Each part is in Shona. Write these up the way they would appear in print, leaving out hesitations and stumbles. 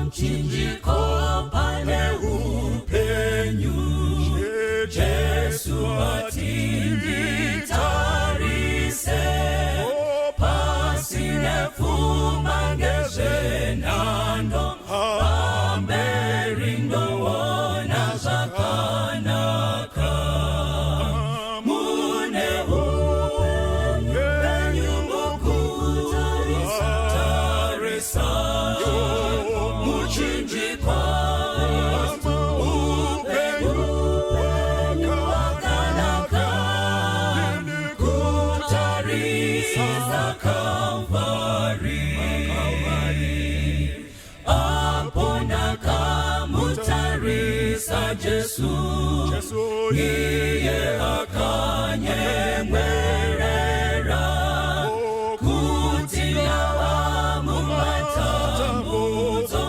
Pamuchinjiko pane upenyu. Jesu ati nditarise, pasine pfuma ngezvenhando, pamberi ndoona zvakanaka. Mune upenyu mukutarisa tarisa muchinjikwa, upenyu wakanaka, kutarisa Kalvari. Apo ndakamutarisa Jesu, iye akanyemwerera kuti ndava mumatambudzo,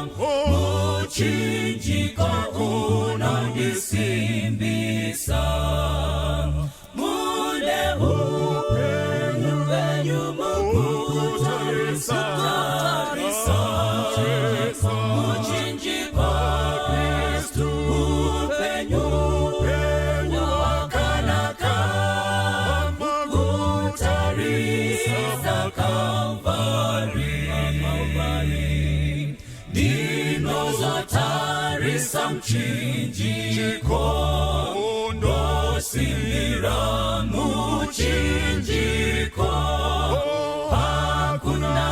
muchinjiko unondisimbisa. Mune upenyu penyu mukutarisa tarisa muchinjikwa, upenyu wakanaka, kutarisa Kalvari. Ndinozotarisa muchinjiko, ndosimbira muchinjiko, hakuna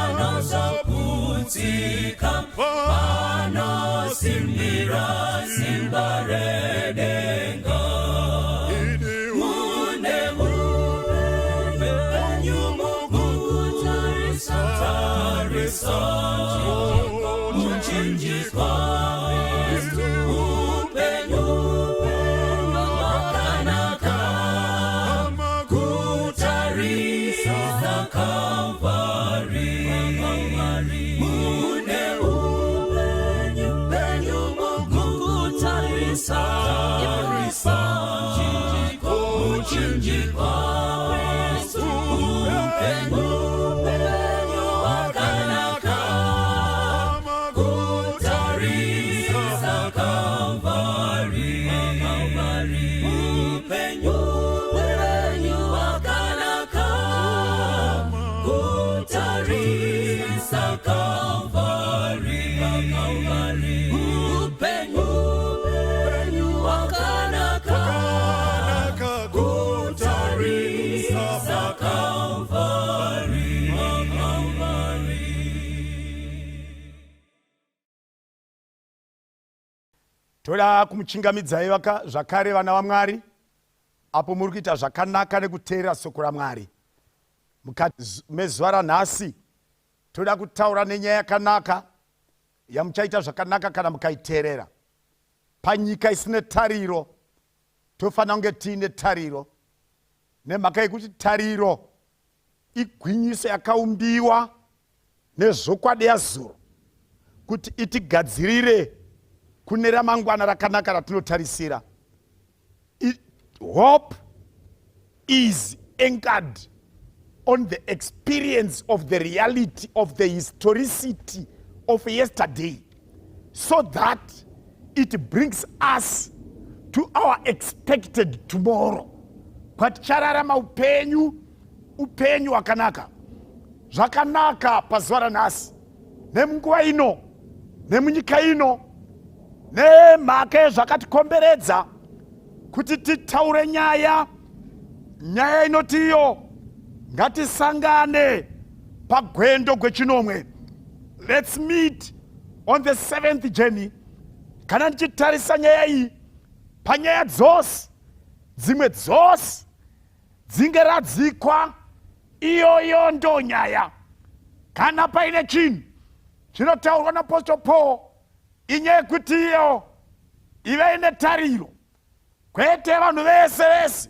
anozoputsika panosimbira simba redenga. Mune upenyu mukutarisa tarisa muchinjikwa, upenyu wakanaka, kutarisa Kalvari. Mune upenyu penyu mukutarisa tarisa muchinjikwa, upenyu wakanaka, kutarisa Kalvari. Upenyu wakanaka, kutarisa Kalvari. Upenyu wakanaka, kutarisa Kalvari. Kalvari. Toda kumuchingamidzai zvakare, vana vaMwari, apo muri kuita zvakanaka nekuteerera soko raMwari. Mukati mezuva ranhasi toda kutaura nenyaya yakanaka yamuchaita zvakanaka kana mukaiteerera. Panyika isine tariro, tofanira kunge tiine tariro, nemhaka yekuti tariro igwinyiso yakaumbiwa nezvokwadi yazuro kuti itigadzirire kune ramangwana rakanaka ratinotarisira. Hope is anchored on the experience of the reality of the historicity of yesterday, so that it brings us to our expected tomorrow, kwatichararama upenyu hwakanaka. Zvakanaka pazuva ranhasi, nemunguva ino, nemunyika ino, nemhaka yezvakatikomberedza, kuti titaure nyaya inoti iyo ngatisangane pagwendo gwechinomwe. Let's meet on the seventh journey. Kana ndichitarisa nyaya iyi, panyaya dzose dzimwe dzose dzinge radzikwa, iyoyo ndo nyaya. Kana paine chinhu chinotaurwa naApostle Paul, inyaya yekuti iyo ive netariro, kwete vanhu vese vese,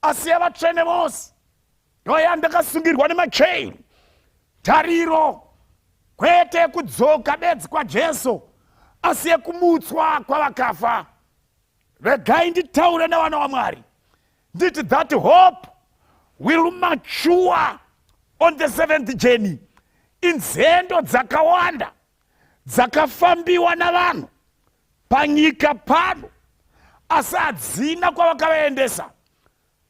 asi yavatsvene vose. Ndoyandakasungirwa nemacheini. Tariro kwete yekudzoka bedzi kwaJesu, asi yekumutswa kwavakafa. Regai nditaure nevana vaMwari, nditi that hope will mature on the seventh journey. Inzendo dzakawanda. Dzakafambiwa navanhu panyika pano, asi hadzina kwavakavaendesa.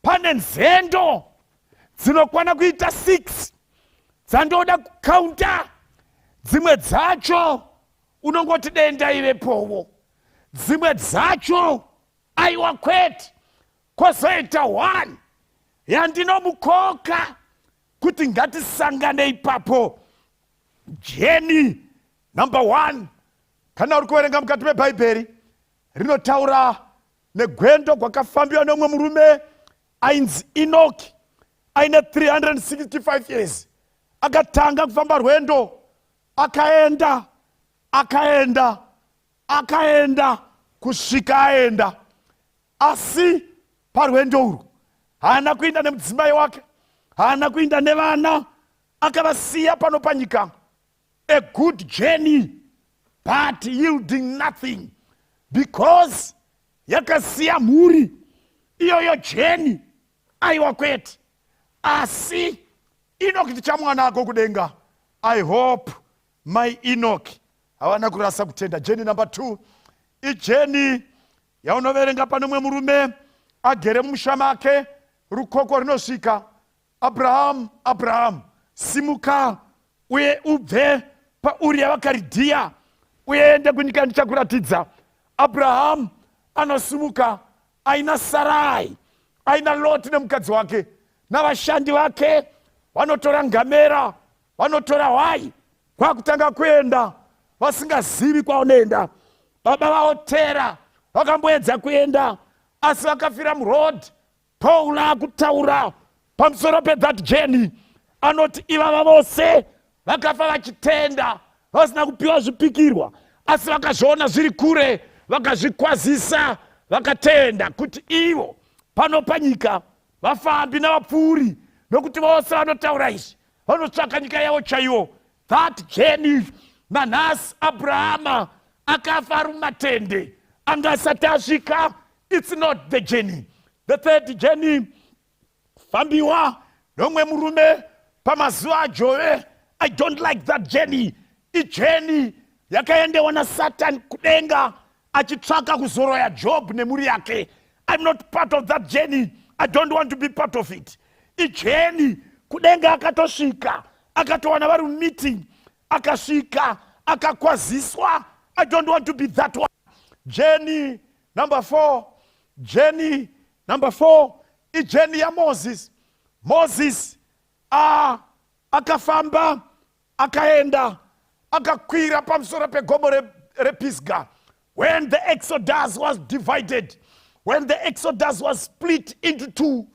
Pane nzendo dzinokwana kuita 6 dzandoda kukaunta. Dzimwe dzacho unongoti denda ivepowo, dzimwe dzacho aiwa kwete. Kwozoita 1 yandinomukoka kuti ngatisangane ipapo. Journey number 1, kana uri kuverenga mukati mebhaibheri, rinotaura negwendo gwakafambiwa nemumwe murume ainzi Enoki, aine 365 years. Akatanga kufamba rwendo, akaenda, akaenda, akaenda kusvika aenda. Asi parwendo urwu haana kuinda nemudzimai wake, haana kuinda nevana, akavasiya pano panyika. A good journey, but yielding nothing, because yakasiya mhuri iyoyo. Journey, aiwa kwete. Asi Enoki tichamwana ako kudenga. I hope my Enoch havana kurasa kutenda. Journey number 2 ijourney yaunoverenga pane mumwe murume agere mumusha make. Rukoko runosvika: "Abrahamu, Abrahamu, simuka uye ubve paUri yavaKaridhiya, uende kunyika ndichakuratidza." Abrahamu anosimuka aina Sarai, aina Loti nemukadzi wake navashandi vake. Vanotora ngamera, vanotora hwai, kwakutanga kuenda vasingazivi kwaunoenda. Baba vavo Tera vakamboedza kuenda, asi vakafira muroad. Paul akutaura pamusoro pethat journey, anoti ivava vose vakafa vachitenda, vasina kupiwa zvipikirwa, asi vakazviona zviri kure, vakazvikwazisa, vakatenda kuti ivo pano panyika vafambi navapfuuri, nokuti vose vanotaura izvi vanotsvaka nyika yavo chaiwo. That journey, nanhasi Abrahama akafa ari mumatende, anga asati asvika. It's not the journey. The third journey fambiwa nomwe murume pamazuva aJove. I don't like that journey. Ijourney yakaendewa naSatani kudenga achitsvaka kuzoroya Job nemhuri yake. I'm not part of that journey. I don't want to be part of it. Ijourney kudenga akatosvika, akatowana vari mumeeting, akasvika akakwaziswa. I don't want to be that one. Journey number 4, journey number 4 ijourney yaMoses. Moses akafamba, akaenda, akakwira pamusoro pegomo rePisga. When the Exodus was divided, when the Exodus was split into two,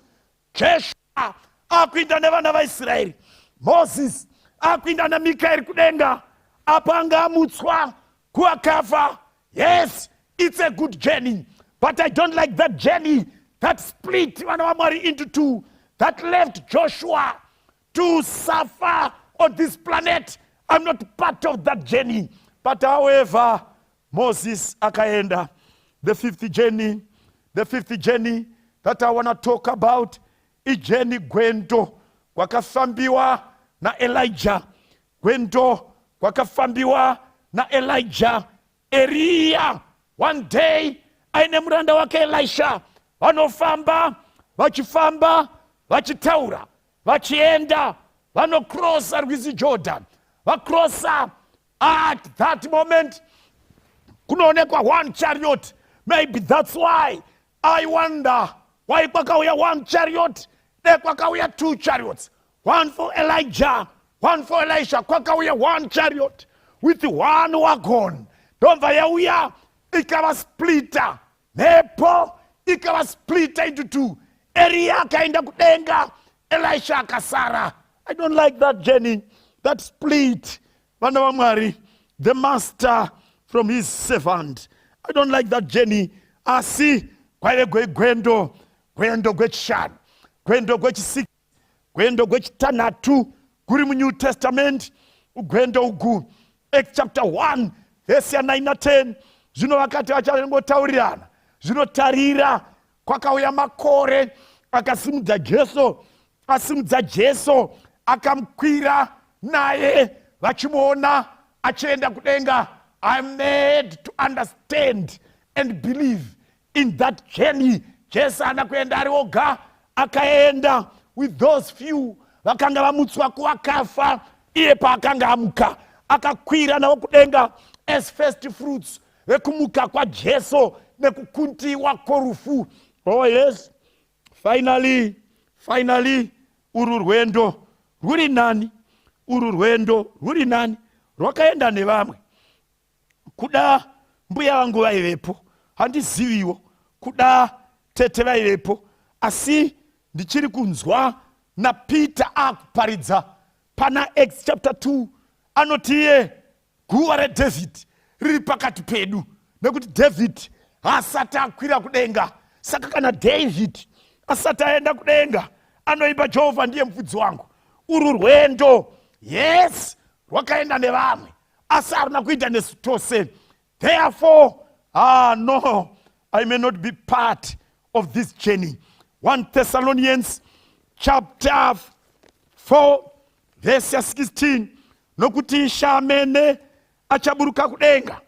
Joshua akuinda nevana vaIsraeri, Moses akuinda naMikaeri kudenga apo anga amutswa kuakafa. Yes, it's a good journey, but I don't like that journey that split vana vaMwari into two, that left Joshua to suffer on this planet. I'm not part of that journey. But however, Moses akaenda. The fifth journey, the fifth journey that I want to talk about ijourney, gwendo kwakafambiwa naElijah, gwendo kwakafambiwa naElijah, Eriya. One day aine muranda wake Elisha, vanofamba, vachifamba, vachitaura, vachienda, vanokrosa rwizi Jordan. Vakrosa, at that moment kunoonekwa one chariot. Maybe that's why I wonder why kwakauya one chariot, de kwakauya two chariots, one for Elijah, one for Elisha. Kwakauya one chariot with one wagon, ndobva yauya ikavasplita, mhepo ikavasplita into two. Eriya akaenda kudenga, Elisha akasara. I don't like that journey that split vana vaMwari, the master from his servant. I don't like that journey. Asi kwaive gwegwendo, gwendo gwechishanu, gwendo gwechisix, gwendo gwechitanhatu kuri muNew Testament. Ugwendo ugu, Acts chapter 1 vhesi ya9 na10. Zvino vakati vachangotaurirana, zvinotarira kwakauya makore, akasimudza Jesu. Asimudza Jesu, akamukwira naye, vachimuona achienda kudenga. I'm made to understand and believe in that journey. Jesu haana kuenda ari oga, akaenda with those few vakanga vamutswa kuvakafa. Iye paakanga amuka, akakwira navo kudenga as first fruits vekumuka kwaJesu nekukundiwa kworufu. Oh yes, finally, finally, uru rwendo rwuri nani, uru rwendo rwuri nani, rwakaenda nevamwe. Kuda mbuya vangu vaivepo, handiziviwo, kuda tete vaivepo, asi ndichiri kunzwa naPeter akuparidza pana Acts chapter 2, anoti iye guva reDavid riri pakati pedu, nekuti David haasati akwira kudenga. Saka kana David asati aenda kudenga, anoimba, "Jehovha ndiye mufudzi wangu." Uru rwendo, yes, rwakaenda nevamwe, asi haruna kuita nesu tose. Therefore, ah no, I may not be part of this journey. 1 Thessalonians chapter 4 verse ya16, nokuti Ishe amene achaburuka kudenga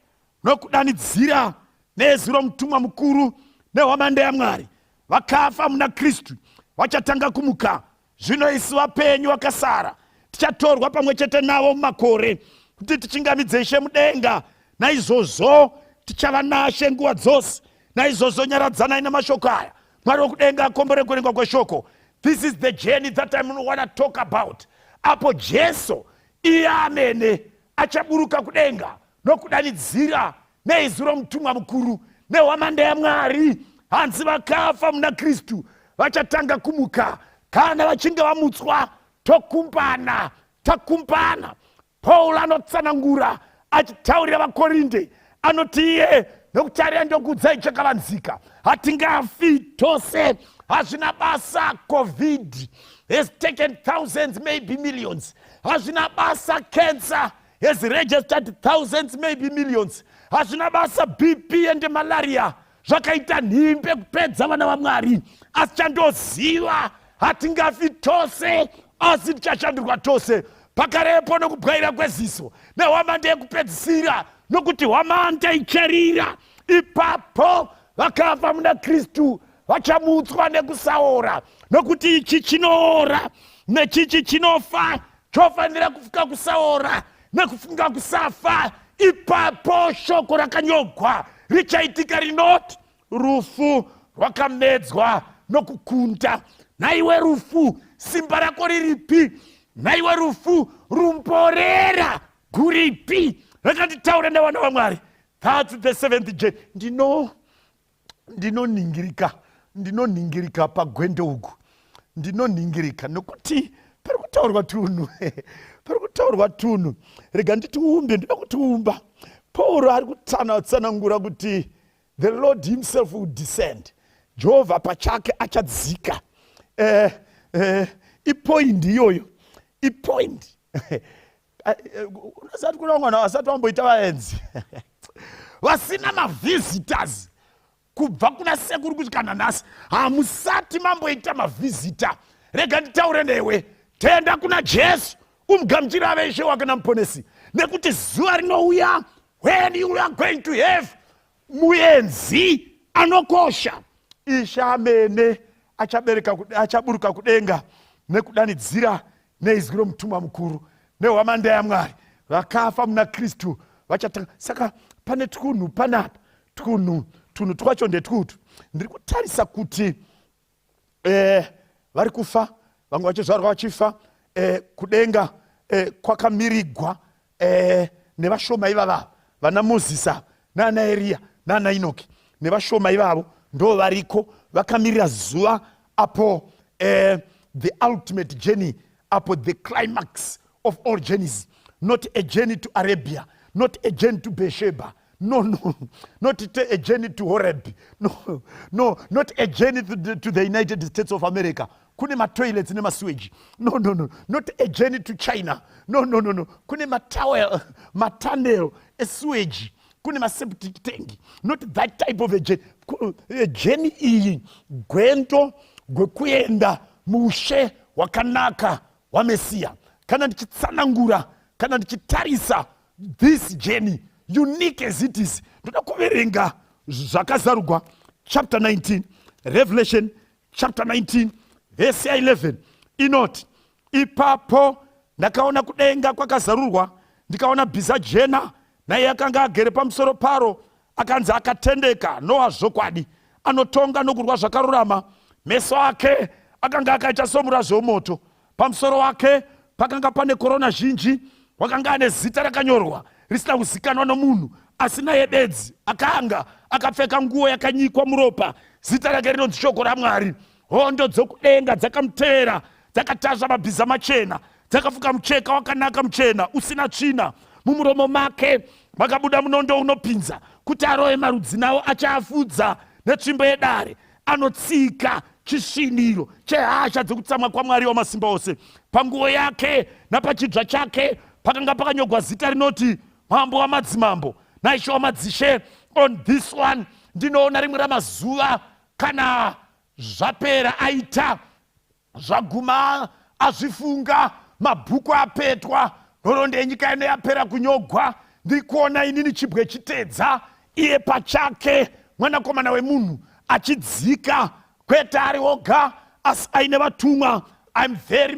nokudanidzira nezwi romutumwa mukuru nehwamanda yaMwari. Vakafa muna Kristu vachatanga kumuka. Zvino isu vapenyu vakasara tichatorwa pamwe chete navo mumakore kuti tichingamidze Ishe mudenga. Naizvozvo tichava naShe nguva dzose. Naizvozvo nyaradzanai namashoko aya. Mwari wokudenga akombore kuverengwa kweshoko. This is the journey that I want to talk about, apo Jesu iye amene achaburuka kudenga nokudanidzira neizwi romutumwa mukuru nehwamanda yaMwari. Hanzi vakafa muna Kristu vachatanga kumuka. Kana vachinge vamutswa, tokumbana, takumbana. Paul anotsanangura achitaurira vaKorinde, anoti iye, nokutarira ndokuudzai chakavanzika, hatingafi tose. Hazvina basa COVID has taken thousands, maybe millions. Hazvina basa cancer has registered thousands, maybe millions. Hazvina basa BP and malaria zvakaita nhimbe kupedza vana vaMwari. Asi chandoziva, hatingafi tose, asi tichashandurwa tose pakarepo nokubwaira kweziso nehwamanda yekupedzisira, nokuti hwamanda icharira. Ipapo vakafa muna Kristu vachamutswa nekusaora, nokuti ichi chinoora nechichi chinofa chofanira kufuka kusaora nekufunga kusafa. Ipapo shoko rakanyogwa richaitika rinoti, "Rufu rwakamedzwa nokukunda. Naiwe rufu, simba rako riripi? Naiwe rufu, rumborera guripi?" Rakanditaura nevana vaMwari. That's the seventh journey. Ndinoningirika, ndinoningirika pagwendo uku, ndinoningirika nokuti pari kutaurwa tunhu, pari kutaurwa tunhu. Rega nditiumbe, ndinoda kutiumba. Pauro ari kutsanangura kuti the Lord himself will descend, Jehovha pachake achadzika. Ipoint iyoyo, ipoint. Unozati kuna vamwe vanhu vasati vamboita vaenzi, vasina mavisitors kubva kuna sekuru kusvika nanhasi. Hamusati mamboita mavhizita. Rega nditaure newe, tenda kuna Jesu, umugamuchire ave Ishe wake naMuponesi, nekuti zuva rinouya when you are going to have muenzi anokosha. Ishe amene achabereka, achaburuka kudenga nekudanidzira neizwi romutumwa mukuru nehwamanda yaMwari. Vakafa muna Kristu vachatanga. Saka pane twunhu panapa, twunhu, tunhu twacho ndetwutu. Ndiri kutarisa kuti vari kufa, vamwe vachizvarwa vachifa. Kudenga kwakamirigwa nevashoma ivava, vana Mozisi nana Eriya nana Inoki nevashoma ivavo, ndo variko vakamirira zuva apo the ultimate journey, apo the climax of all journeys. Not a journey to Arabia, not a journey to Beersheba, no, not a journey to Horeb, no, not a journey to the United States of America, kune matoilets nemasewage. No, not a journey to China. No, kune matowel, matunnel esewage, kune maseptic tank. Not that type of a journey. Journey iyi gwendo gwekuenda muushe hwakanaka hwaMesiya. Kana ndichitsanangura, kana ndichitarisa this journey, unique as it is, ndoda kuverenga Zvakazarugwa chapter 19, Revelation chapter 19 vhesi ya 11 inoti, Ipapo ndakaona kudenga kwakazarurwa, ndikaona bhiza jena, naiye akanga agere pamusoro paro akanzi Akatendeka noWazvokwadi, anotonga nokurwa zvakarurama. Meso ake akanga akaita somurazvo womoto, pamusoro wake pakanga pane korona zhinji, wakanga ane zita rakanyorwa risina kuzikanwa nomunhu asi naye bedzi. Akanga akapfeka nguo yakanyikwa muropa, zita rake rinonzi Shoko raMwari. Hondo dzokudenga dzakamutevera, dzakatasva mabhiza machena, dzakafuka mucheka wakanaka muchena usina tsvina. Mumuromo make makabuda munondo unopinza, kuti arove marudzi, nawo achaafudza netsvimbo yedare. Anotsika chisviniro chehasha dzekutsamwa kwaMwari wamasimba ose. Panguo yake napachidzva chake pakanga pakanyogwa zita rinoti, Mambo wamadzimambo naIshe wamadzishe. On this one, ndinoona rimwe ramazuva kana zvapera, aita zvaguma, azvifunga, mabhuku apetwa, nhoroondo yenyika ino yapera kunyogwa, ndiri kuona inini chibwe chitedza, iye pachake Mwanakomana wemunhu achidzika, kwete ari oga asi aine vatumwa. I'm very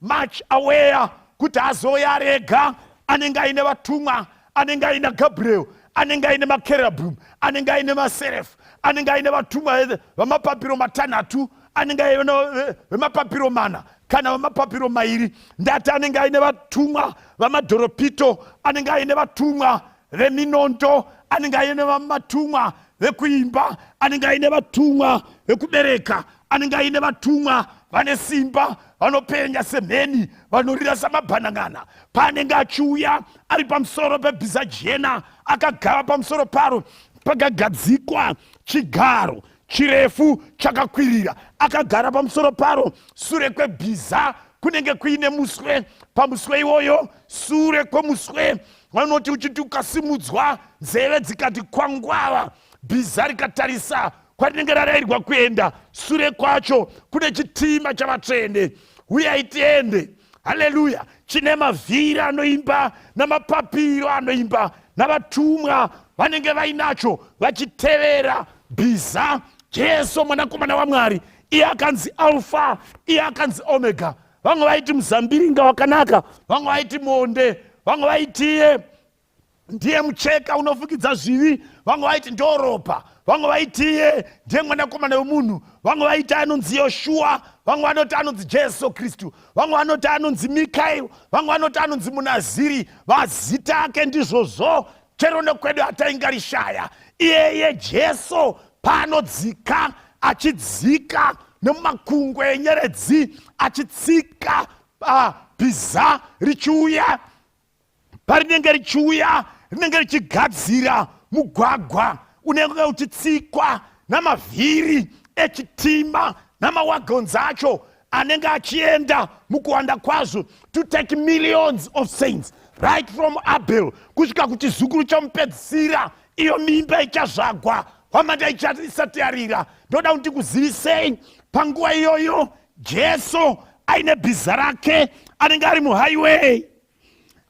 much aware kuti azouya ari ega, anenge aine vatumwa, anenge aina Gabriel, anenge aine makerabhum, anenge aine maserefu, anenge aine vatumwa vamapapiro matanhatu, anenge aine vemapapiro mana kana vamapapiro mairi. Ndati anenge aine vatumwa vamadhoropito, anenge aine vatumwa veminondo, anenge aine vatumwa vekuimba, anenge aine vatumwa vekubereka, anenge aine vatumwa vane simba, vanopenya semheni, vanorira samabhanangana, paanenge achiuya ari pamusoro pebhiza jena, akagara pamusoro paro. Pakagadzikwa chigaro chirefu chakakwirira, akagara pamusoro paro. Sure kwebhiza kunenge kuine muswe. Pamuswe iwoyo, sure kwemuswe, vanoti uchiti ukasimudzwa, nzeve dzikati kwangwava, bhiza rikatarisa kwarinenge rarayirwa kuenda, sure kwacho kune chitima chavatsvene. Uyai tiende, haleluya, chine mavhiri anoimba namapapiro anoimba, navatumwa vanenge vainacho vachitevera bhiza, Jesu Mwanakomana waMwari, iye akanzi Alfa, iye akanzi Omega. Vamwe vaiti muzambiringa wakanaka, vamwe vaiti monde, vamwe vaitiye ndiye mucheka unofukidza zvivi, vamwe vaiti ndoropa, vamwe vaitiye ndiye Mwanakomana wemunhu, vamwe vaiti anonzi Yoshuwa, vamwe vanoti anonzi Jesu Kristu, vamwe vanoti anonzi Mikael, vamwe vanoti anonzi Munaziri. Vazita ake ndizvozvo, chero nekwedu hataingarishaya. Iyeye Jesu paanodzika, achidzika nemumakungwe enyeredzi, achitsika bhiza richiuya, parinenge richiuya rinenge richigadzira mugwagwa unenge uchitsikwa namavhiri echitima namawagonzi acho anenge achienda mukuwanda kwazvo, to take millions of saints right from Abel kusvika kuchizukuru chamupedzisira, iyo mimba ichazvagwa hwamanda isati yarira. Ndoda kuti ndikuzivisei, panguva iyoyo Jesu aine bhiza rake anenge ari muhighway,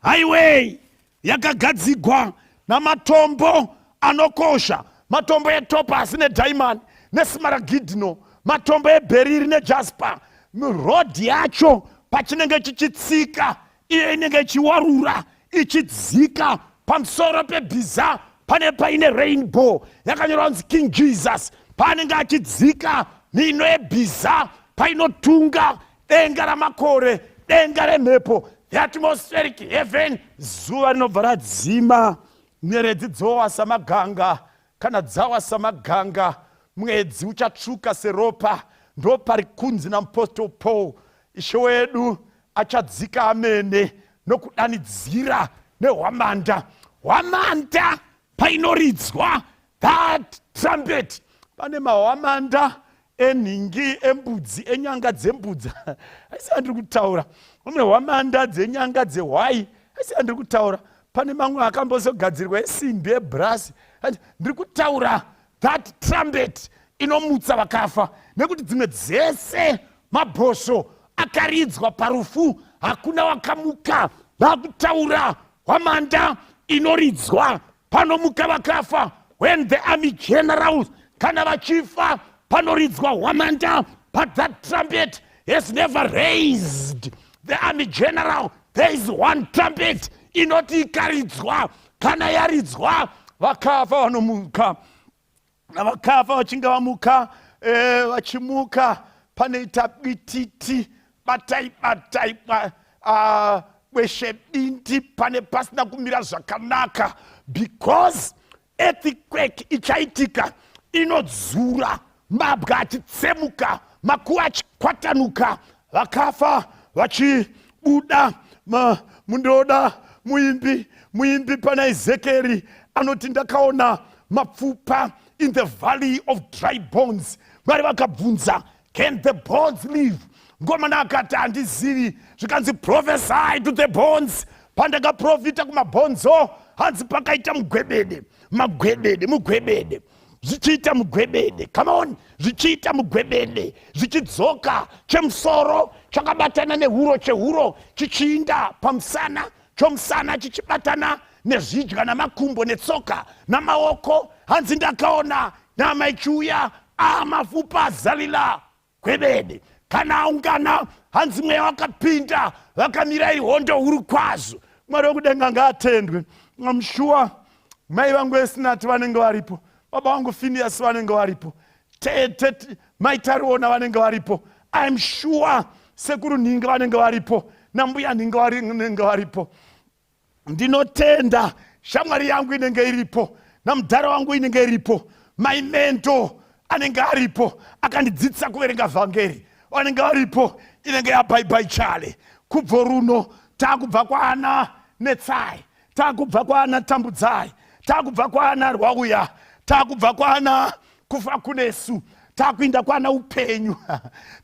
highway yakagadzigwa namatombo anokosha, matombo etopasi nediamond nesmaragidno, matombo eberiri nejasper. Rodhi yacho pachinenge chichitsika, iyo inenge ichiwarura ichidzika pamusoro pebhiza, pane paine rainbow yakanyorwa kunzi King Jesus. Paanenge achidzika, mino yebhiza painotunga denga ramakore, denga remhepo, the atmospheric heaven, zuva rinobva radzima, nyeredzi dzowa samaganga. Kana dzawa samaganga, mwedzi uchatsvuka seropa. Ndo pari kunzi naMupostle Paul, Ishe wedu achadzika amene nokudanidzira nehwamanda. Hwamanda painoridzwa, that trumpet, pane mahwamanda enhingi, embudzi, enyanga dzembudzi, aisi andiri kutaura. Mune hwamanda dzenyanga dzehwai, aisi andiri kutaura. Pane mamwe akambozogadzirwa esimbi, ebrasi. Ndiri kutaura that trumpet inomutsa vakafa, nekuti dzimwe dzese mabhosvo akaridzwa parufu hakuna wakamuka. Vakutaura hwamanda. inoridzwa panomuka vakafa. When the army generals kana vachifa, panoridzwa hwamanda. But that trumpet has never raised the army general. There is one trumpet inoti ikaridzwa, kana yaridzwa, vakafa vanomuka. Vakafa vachinge vamuka, vachimuka, panoita bititi, batai batai, bweshe bindi, pane pasina kumira zvakanaka, because earthquake ichaitika inodzura mabwa achitsemuka, makuva achikwatanuka, vakafa vachibuda. Mundoda muimbi pana Ezekeri anoti, "Ndakaona mapfupa in the valley of dry bones." Mwari vakabvunza, "Can the bones live?" Ngomana akati, "Handizivi." Zvikanzi, "Prophesy to the bones." Pandakaprofita kumabhonzo, hanzi pakaita mugwebede, magwebede, mugwebede, zvichiita mugwebede. Come on, zvichiita mugwebede, zvichidzoka, chemusoro chakabatana nehuro, chehuro chichiinda pamusana, chomusana chichibatana nezvidya namakumbo netsoka namaoko. Hanzi ndakaona nyama ichiuya, amafupa azalila gwebede. Kana aungana, hanzi mweya wakapinda, vakamira iri hondo huru kwazvo. Mwari wekudenga ngaatendwe. I'm sure mai vangu Esinati vanenge varipo, baba vangu Finias vanenge varipo, tete Maitariona vanenge varipo. I'm sure sekuru Nhingi vanenge varipo, nambuya Nhingi vanenge varipo. Ndinotenda shamwari yangu inenge iripo, namudhara wangu inenge iripo, maimento anenge aripo akandidzidzisa kuverenga vhangeri vanenge varipo. Inenge yabhaibai chale kubvo runo, taakubva kwaana Netsai, taakubva kwaana Tambudzai, taakubva kwaana Rwauya, taakubva kwaana Kufa Kunesu, taakuinda kwaana Upenyu,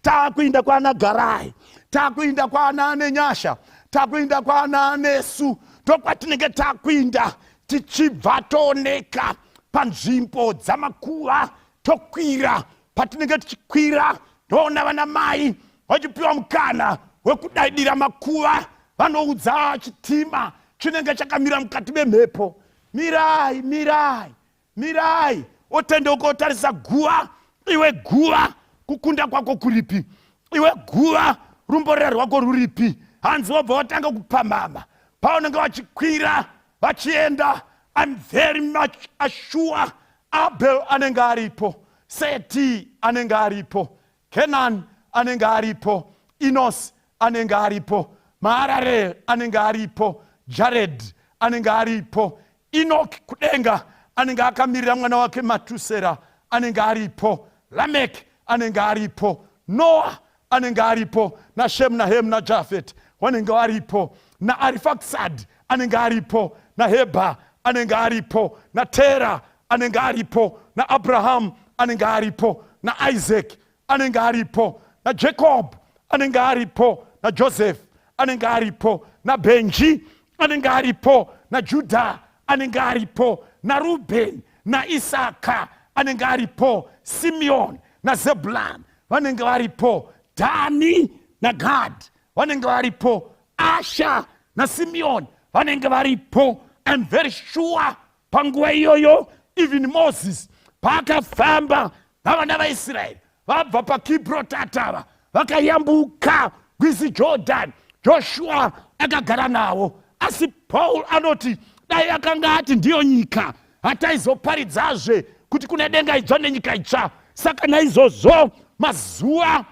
taakuinda kwaana Garai, taakuinda kwaana Nenyasha, taakuinda kwaana Nesu. Ndokwatinenge taakuinda tichibva tooneka panzvimbo dzamakuva. Tokwira, patinenge tichikwira, ndoona vana mai vachipiwa mukana wekudaidira makuva. Vanoudza chitima chinenge chakamira mukati memhepo, "Mirai, mirai, mirai." Otendeuka, otarisa guva. "Iwe guva, kukunda kwako kuripi? Iwe guva, rumborera rwako ruripi?" Hanzi wobva watanga kupamhama paunenge vachikwira vachienda. I'm very much asure Abel anenge aripo, Seti anenge aripo, Kenan anenge aripo, Enos anenge aripo, Mahararel anenge aripo, Jared anenge aripo, Enok kudenga anenge akamirira mwana wake Matusera anenge aripo, Lamek anenge aripo, Noa anenge aripo, naShem, naHem, naJafet vanenge varipo, naArifaksad anenge aripo, naHebha anenge aripo, naTera anenge aripo, naAbraham anenge aripo, naIsaac anenge aripo, naJacob anenge aripo, naJoseph anenge aripo, naBenji anenge aripo, naJudha anenge aripo, naRuben, naIsaka anenge aripo, Simeon naZebulani vanenge varipo, Dhani naGad vanenge varipo, Asha naSimeon vanenge varipo. I'm very sure panguva iyoyo, even Moses paakafamba navana vaIsraeri vabva paKibrotatava, vakayambuka rwizi Jordan, Joshua akagara navo. Asi Paul anoti dai akanga ati ndiyo nyika, hataizoparidzazve kuti kune denga idzva nenyika itsva. Saka naizvozvo mazuva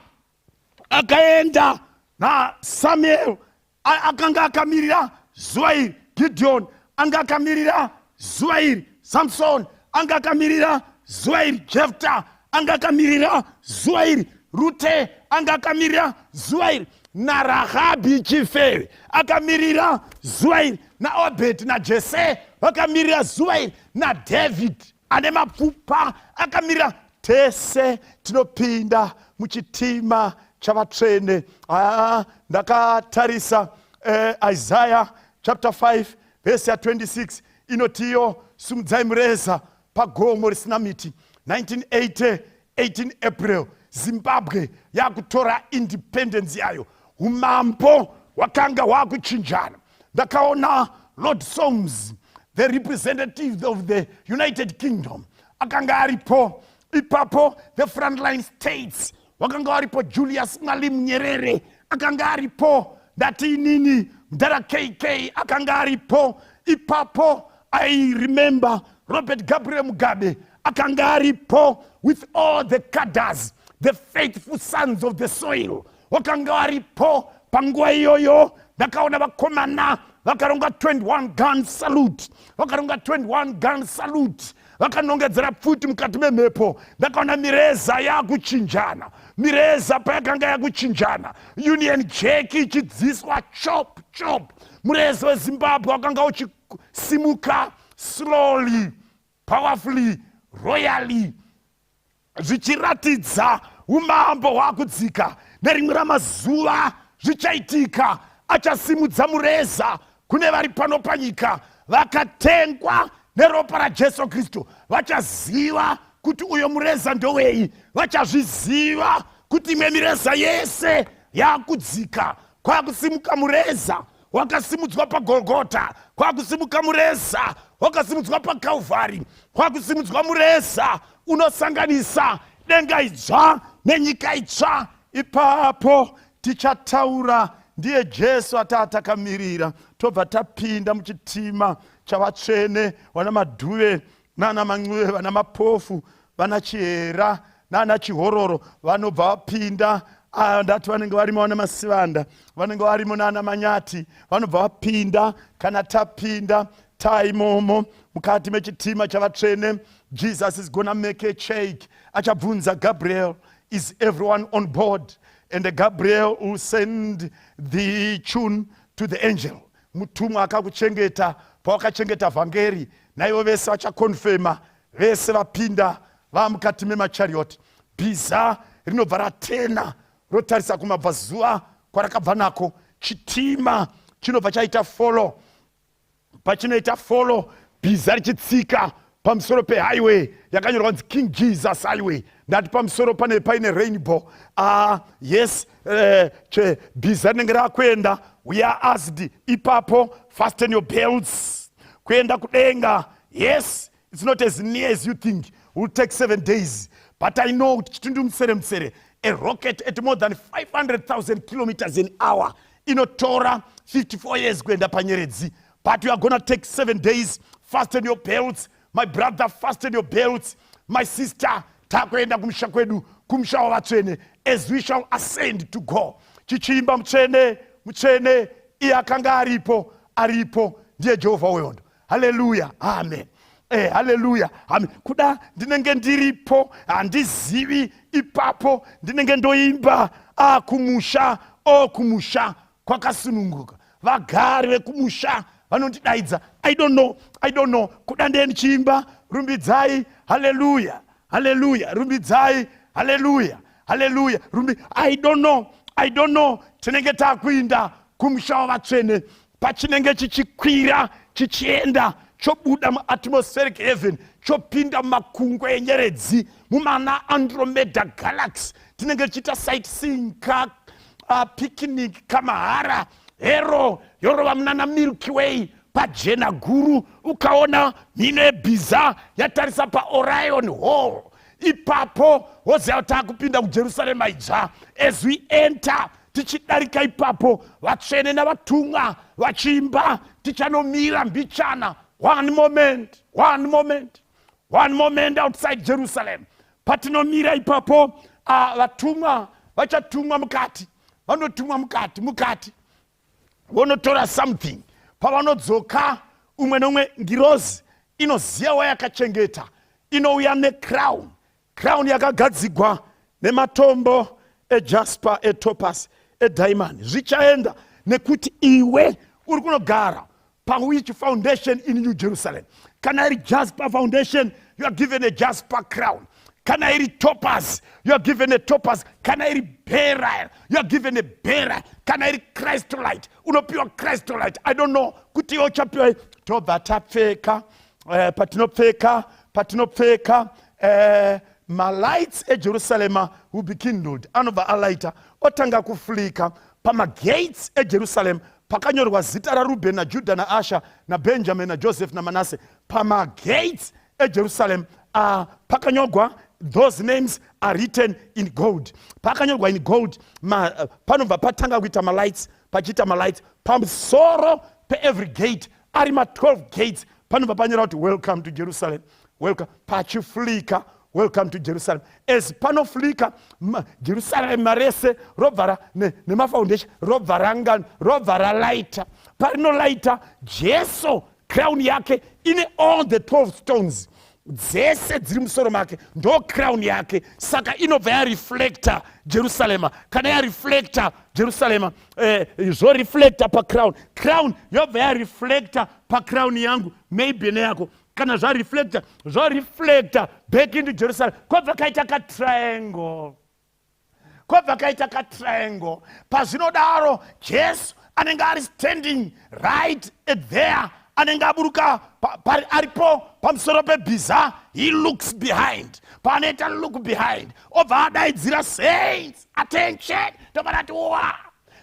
akaenda naSamuel akanga akamirira zuva iri, Gideon anga akamirira zuva iri, Samson anga akamirira zuva iri, Jefta anga akamirira zuva iri, Rute anga akamirira zuva iri, naRahabhi chifeve akamirira zuva iri, naObhedi naJese vakamirira zuva iri, naDavid ane mapfupa akamirira. Tese tinopinda muchitima chavatsvene. Ah, ndakatarisa Isaiah chapter 5 vhesi ya26 inotiyo, "Sumudzai mureza pagomo risina miti." 1980, 18 April, Zimbabwe yakutora independence yayo. Umambo hwakanga hwakuchinjana. Ndakaona Lord Soames. the representative of the United Kingdom akanga aripo ipapo. The frontline states wakanga varipo. Julius Mwalimu Nyerere akanga aripo. Ndati inini mudhara KK akanga aripo ipapo. I remember Robert Gabriel Mugabe akanga aripo with all the cadres, the faithful sons of the soil wakanga varipo panguva iyoyo. Ndakaona vakomana vakaronga 21 gun salute, vakaronga 21 gun salute, vakanongedzera pfuti mukati memhepo. Ndakaona mireza yakuchinjana. Mireza payakanga yakuchinjana, Union Jack ichidziswa chop chop, mureza weZimbabwe wakanga uchisimuka slowly, powerfully, royally, zvichiratidza umambo hwakudzika. Nerimwe ramazuva zvichaitika, achasimudza mureza kune vari pano panyika vakatengwa neropa raJesu Kristu. Vachaziva kuti uyo mureza ndowei. Vachazviziva kuti imwe mireza yese yakudzika, kwakusimuka mureza wakasimudzwa paGolgota, kwakusimuka mureza wakasimudzwa paKalvari, kwakusimudzwa mureza unosanganisa denga idzva nenyika itsva. Ipapo tichataura, ndiye Jesu ataa takamirira. Tobva tapinda muchitima chavatsvene, vana Madhuve nana Mancuve, vana Mapofu, vana Chihera nana Chihororo vanobva vapinda. Ah, ndati vanenge varimo, vana Masivanda vanenge varimo nana Manyati vanobva vapinda. Kana tapinda taimomo mukati mechitima chavatsvene, Jesus is gonna make a check. Achabvunza Gabriel, "Is everyone on board?" And Gabriel will send the tune to the angel, mutumwa akakuchengeta pawakachengeta vhangeri. Naivo vese vachaconfirma, vese vapinda vamukati memachariot. Bhiza rinobva ratena, rotarisa kumabvazuva kwarakabva nako. Chitima chinobva chaita follow. Pachinoita follow, bhiza richitsika pamusoro pehighway yakanyorwa kunzi King Jesus Highway. Ndati pamusoro pane paine rainbow. Ah, yes, che bhiza rinenge rakuenda. We are asked ipapo, "Fasten your belts," kuenda kudenga. Yes, it's not as near as you think, will take 7 days, but I know kuti chitundu mutsere mutsere, a rocket at more than 500,000 kilometers an hour inotora 54 years kuenda panyeredzi, but you are gonna take 7 days. Fasten your belts, my brother, fasten your belts, my sister. Takuenda kumusha kwedu, kumusha wavatsvene, as we shall ascend to go chichiimba, "Mutsvene, mutsvene, iye akanga aripo, aripo, ndiye Jehovha wehondo." Haleluya, amen. Haleluya, amen. Kuda ndinenge ndiripo, handizivi. Ipapo ndinenge ndoimba, a kumusha, o kumusha kwakasununguka, vagari vekumusha vanondidaidza. I don't know, I don't know. Kuda ndee ndichiimba, "Rumbidzai, haleluya, haleluya, rumbidzai, haleluya, haleluya, rumbi." I don't know, I don't know. Tinenge takuinda kumusha wavatsvene pachinenge chichikwira, chichienda, chobuda muatmospheric heaven, chopinda mumakungwa enyeredzi, mumana Andromeda Galaxy. Tinenge tichiita sightseeing ka picnic kamahara hero yorova munana Milky Way pajena guru. Ukaona mhino yebhiza yatarisa paOrion Hall ipapo, woziva kuti takupinda kuJerusarema idzva. As we enter, tichidarika ipapo, vatsvene navatumwa vachiimba, tichanomira mbichana, one moment, one moment, one moment outside Jerusalem. Patinomira ipapo, vatumwa vachatumwa mukati, vanotumwa mukati, mukati vonotora something. Pavanodzoka, umwe neumwe ngirozi inoziva wayakachengeta, inouya necrown, crown yakagadzigwa nematombo ejasper, etopaz, ediamond. Zvichaenda nekuti iwe uri kunogara pawhich foundation in New Jerusalem. Kana iri jasper foundation, you are given a jasper crown. Kana iri topaz, you are given a topaz. Kana iri beryl, you are given a beryl. Kana iri chrysolite, unopiwa chrysolite. I don't know kuti iwe uchapiwa. Tobva tapfeka. Patinopfeka, malights eJerusarema will be kindled, anobva alaita, otanga kuflicker pamagates eJerusalem. Pakanyorwa zita raRubhen naJudha naAsha naBenjamin naJoseph naManase pamagates eJerusalem. Pakanyorwa, those names are written in gold. Pakanyorwa in gold, panobva patanga kuita malights, pachiita malights pamusoro peevery gate, ari ma12 gates. Panobva panyora kuti, "Welcome to Jerusalem, welcome," pachiflicker, "Welcome to Jerusalem." As panoflicker, Jerusalem rese robva nemafoundation robva ranga, robva ralaita. Parinolaita, Jesu crown yake ine all the 12 stones dzese dziri musoro make, ndo crown yake. Saka inobva yareflecta Jerusarema. Kana yareflecta Jerusarema, zvoreflecta pacrown, crown yobva yareflecta pacrown yangu, maybe neyako. Kana zvareflecta, zvoreflecta back into Jerusalem, kwobva kaita katriangle, kwobva kaita katriangle. Pazvinodaro, Jesu anenge ari standing right at there, anenge aburuka aripo pamusoro pebhiza. He looks behind. Paanoita look behind, obva adaidzira, "Saints, attention!" Tobva tati wa,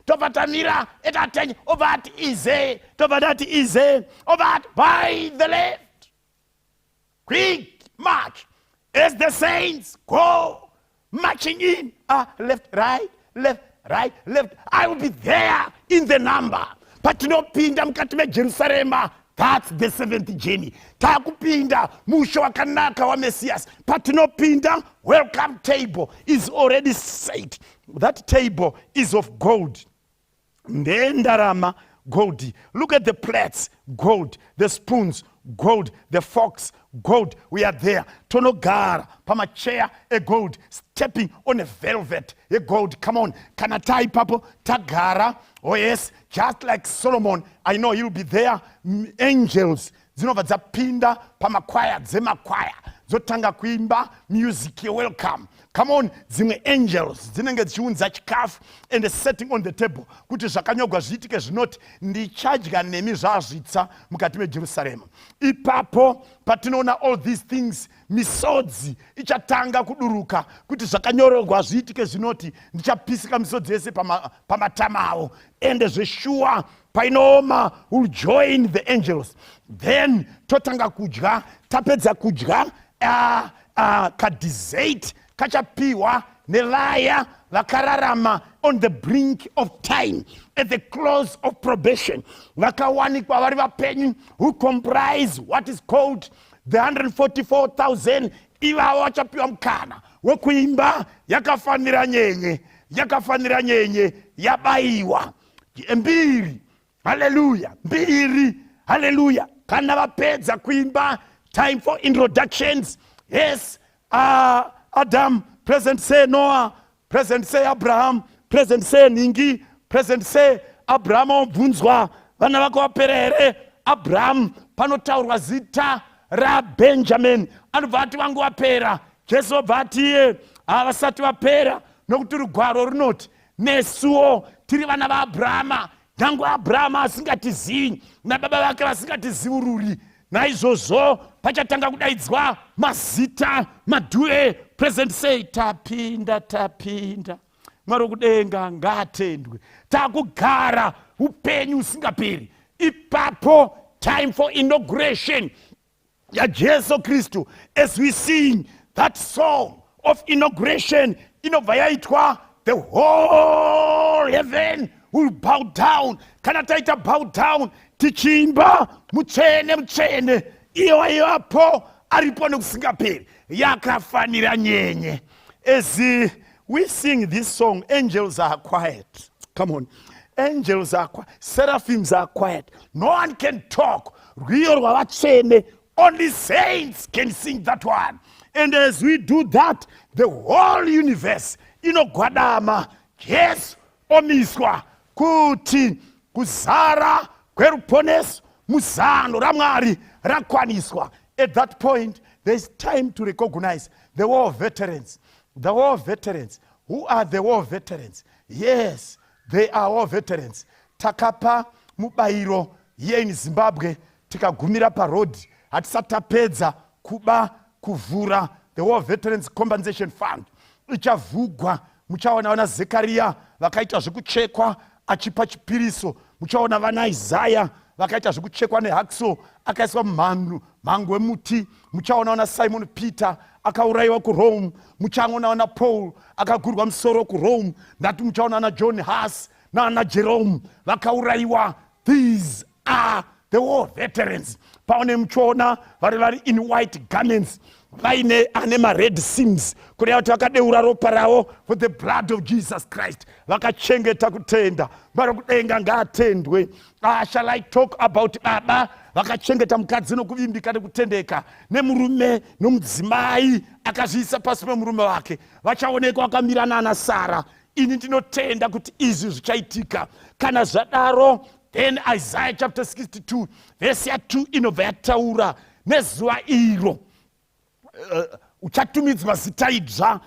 tobva tamira at attention. Obva ati ize, tobva tati ize. Obva ati, "By the left, quick march." As the saints go marching in, left, right, left, right, left, I will be there in the number. Patinopinda mukati meJerusarema, that's the seventh journey. Taakupinda musha wakanaka waMesiyasi. Patinopinda, welcome table is already set. That table is of gold, ndendarama, gold. Look at the plates, gold, the spoons, gold, the forks, gold. We are there. Tonogara pamacheya egold, stepping on a velvet yegold. Come on. Kana taipapo tagara, oh yes, just like Solomon, I know he'll be there. Angels dzinobva dzapinda pamakwaya, dzemakwaya dzotanga kuimba music yewelcome. Come on. Dzimwe angels dzinenge dzichiunza chikafu and setting on the table, kuti zvakanyorwa zviitike zvinoti, "Ndichadya nemi zvazvitsa mukati meJerusarema." Ipapo patinoona all these things, misodzi ichatanga kuduruka, kuti zvakanyorwa zviitike zvinoti, "Ndichapisika misodzi yese pamatama avo." Ende zveshuwa, painooma, will join the angels. Then totanga kudya. Tapedza kudya, kadessert kachapiwa nevaya vakararama on the brink of time, at the close of probation, vakawanikwa vari vapenyu, who comprise what is called the 144,000. Ivavo vachapiwa mukana wekuimba "Yakafanira Nyenye, Yakafanira Nyenye Yabayiwa". Mbiri, haleluya, mbiri, haleluya. Kana vapedza kuimba, time for introductions. Yes, Adam, present say Noah, present say Abraham, present say ningi, present say Abraham. Obvunzwa, "Vana vako vapera here, Abraham?" Panotaurwa zita raBenjamin, anobva ati, "Vangu vapera." Jesu obva ati iye, "Havasati vapera, nokuti rugwaro runoti nesuwo tiri vana vaAbrahama, nyange Abrahama asingatizivi nababa vake vasingatizivururi." Naizvozvo pachatanga kudaidzwa mazita madhue. Present say, "Tapinda, tapinda. Mwari wekudenga ngaatendwe, takugara upenyu husingaperi." Ipapo time for inauguration yaJesu Kristu. As we sing that song of inauguration, inobva yaitwa, the whole heaven will bow down. Kana taita bow down tichiimba, "Mutsvene, mutsvene, iye waivapo, aripo nekusingaperi, yakafanira nyenye." As we sing this song, angels are quiet. Come on. Angels are quiet, seraphims are quiet, no one can talk. Rwiyo rwavatsvene, only saints can sing that one. And as we do that, the whole universe inogwadama. Jesu omiswa kuti kuzara kweruponeso muzano raMwari rakwaniswa. At that point there is time to recognize the war veterans. The war veterans, who are the war veterans? Yes, they are war veterans. Takapa mubayiro here in Zimbabwe, tikagumira parodhi. Hatisati tapedza kuba kuvhura the War Veterans Compensation Fund. Ichavhugwa. Muchaona vana Zekariya vakaita zvekuchekwa achipa chipiriso. Muchaona vana Isaya vakaita zvekuchekwa nehakso, akaiswa mumhango wemuti. Muchaona vana Simon Peter akaurayiwa kuRome. Muchaona vana Paul akagurwa musoro kuRome. Ndati muchaona vana John Huss naana Jerome vakaurayiwa. These are the war veterans. Paone muchiona vari in white garments, vaine ane mared seams, kureva kuti vakadeura ropa ravo for the blood of Jesus Christ, vakachengeta kutenda. Vari kudenga ngaatendwe. Shall I talk about baba vakachengeta mukadzi nokuvimbika nekutendeka, nemurume nomudzimai akazviisa pasi pemurume wake? Vachaonekwa vakamira nana Sara. Ini ndinotenda kuti izvi zvichaitika. Kana zvadaro, then Isaiah chapter 62 vhesi ya2 inobva yataura nezuva iro uchatumidzwa zita idzva.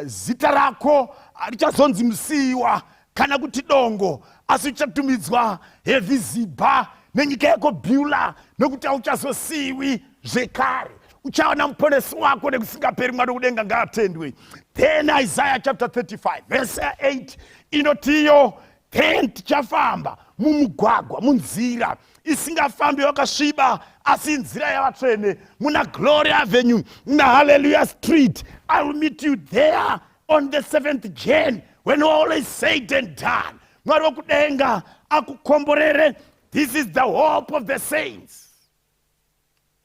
Zita rako richazonzi Musiyiwa kana kuti Dongo, asi uchatumidzwa Hefizibha, nenyika yako Beulah, nokuti hauchazosiyiwi zvekare, uchaona Muponesi wako nekusingaperi. Mwari wekudenga ngaatendwe. Then Isaiah chapter 35 verse 8 inotiyo, then tichafamba mumugwagwa, munzira isingafambi wakasviba, asi nzira yavatsvene, muna Glory Avenue, muna Hallelujah Street. I will meet you there on the 7th Jan when all is said and done. Mwari wekudenga akukomborere. This is the hope of the saints,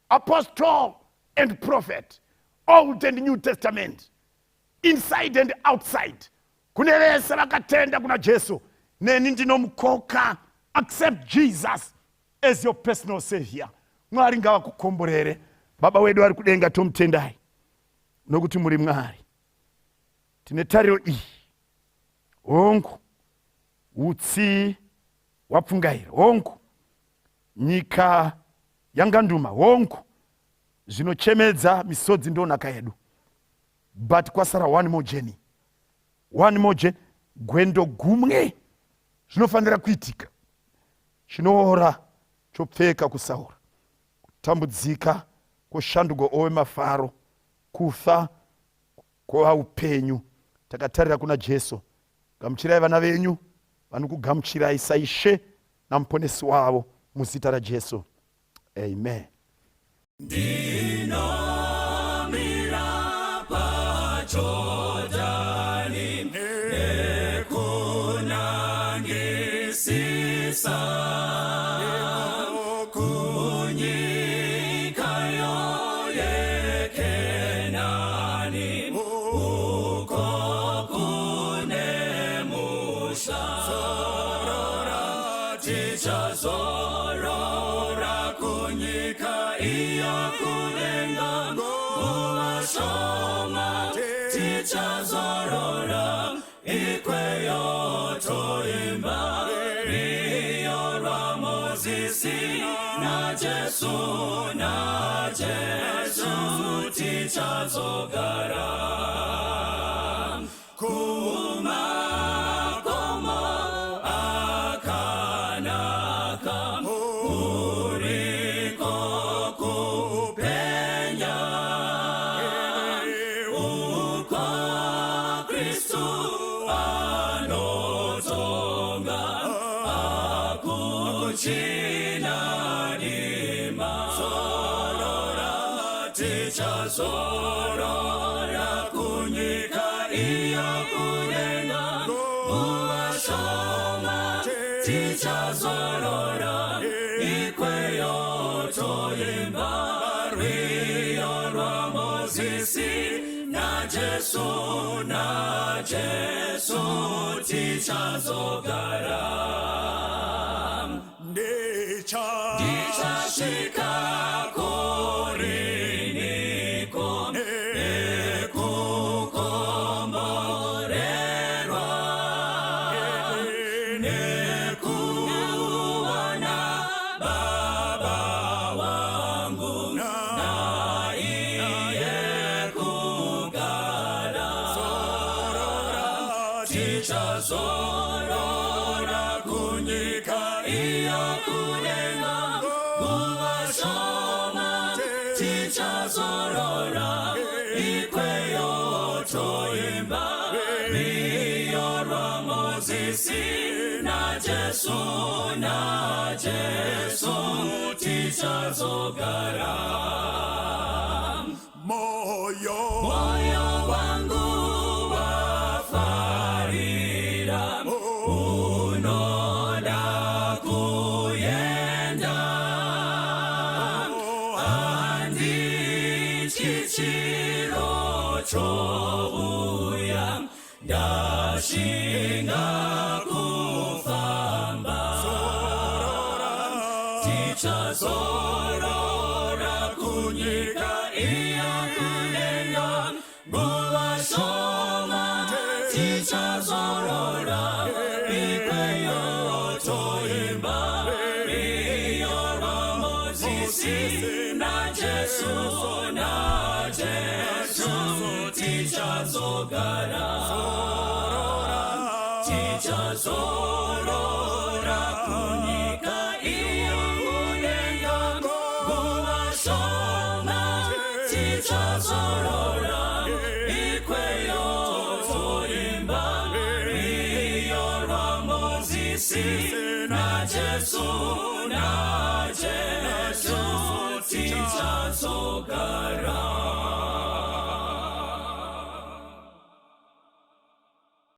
apostle and prophet, Old and New Testament, inside and outside, kune vese vakatenda kuna Jesu. Neni ndinomukoka, accept Jesus as your personal savior. Mwari ngavakukomborere. Baba wedu ari kudenga, tomutendai nokuti muri Mwari. Tine tariro iyi. Hongu, utsi wapfungaira, hongu, nyika yanganduma, hongu, zvinochemedza, misodzi ndo nhaka yedu, but kwasara one more journey, one more journey, gwendo gumwe. Zvinofanira kuitika. Chinoora chopfeka kusaura, kutambudzika kwoshandurwa ove mafaro, kufa kwova upenyu, takatarira kuna Jesu. Gamuchirai vana venyu vanokugamuchirai saIshe naMuponesi wavo, muzita raJesu, amen. Ndinomira paJordani nekunangisisa kunyika yeKenani, uko kune musha. Tichazorora kunyika iyo kudenga, nguva shoma tichazorora ikweyo, toimba rwiyo rwaMozisi naJesu, naJesu tichazogara kumakomo akanaka, kuriko kupenya, uko Kristu anotonga, akuchina dima. Tichazorora kunyika iyo kudenga, nguva shoma tichazorora ikweyo, toimba rwiyo rwaMozisi naJesu, naJesu tichazogara. Ndicha Ndichasvika kuriniko nekukomborerwa nekuona Baba wangu naiye kugara? Tichazorora kunyika iyo kudenga, nguva shoma tichazorora ikweyo, toimba rwiyo rwaMozisi naJesu. naJesu tichazogara. Moyo. Moyo wangu wafarira, unoda kuenda. Handityi chiro chouya, ndashinga kufamba. Tichazorora kunyika iya kudenga, nguva shoma tichazorora ikweyo, toimba rwiyo rwaMozisi naJesu, naJesu tichazogara. Tichazorora kunyika iyo kudenga, nguva shoma tichazorora ikweyo, toimba rwiyo rwaMozisi naJesu, naJesu tichazogara.